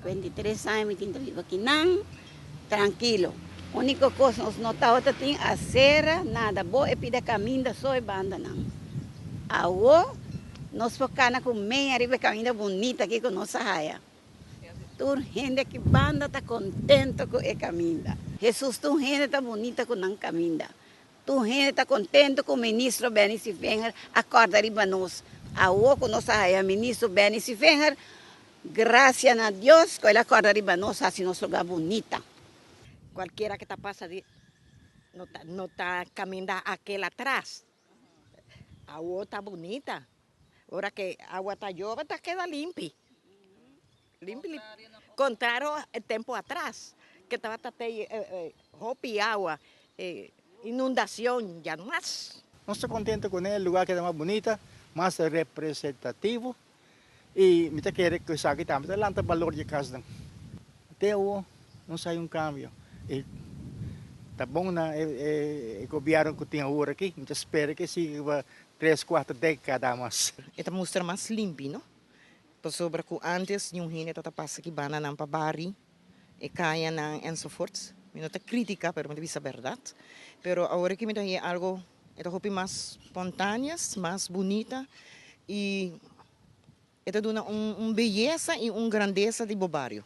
53 aña mi tin ta biba akinan, trankilo. Úniko kos nos no tabata tin asera, nada, bo e pida kaminda so e bandanan. Awo nos por kana ku mei ariba e kaminda bunita aki ku nos a haya. Tur hende aki banda ta kontento ku e kaminda. Hesus, tur hende ta bunita ku nan kaminda. Tur hende ta kontento ku ministro Benny Sevinger a kòrda riba nos. Awo ku nos a haya ministro Benny Sevinger, gracias na Dios ku el a kòrda riba nos, hasi nos lugá bunita. Cualquiera que ta pasa di no ta, no ta caminda aquel atrás. Awa ta bunita. Ora cu awa ta yobe, ta keda limpi. Limpi, limpi. Contrario e tempo atras, cu tabata hopi awa, inundacion, ya no mas. Nos ta contento cu e lugar keda mas bunita, mas representativo y mi ta kere cu esaki tambe ta lanta balor di cas. Te no sa un cambio. Y ta bon na e gobierno cu tin awor aki, mi ta spera cu sigui pa 3, 4 decada mas. E ta mustra mas limpi, no? Pasobra cu antes ningun hende ta pasa aki banda nan pa bari, e caya nan enzovoorts. Mi no ta critica, pero mi ta bisa berdad. Pero awor cu mi ta algo, e ta hopi mas espontáneo, mas bunita y e ta duna un beyesa y un grandesa di bo bario.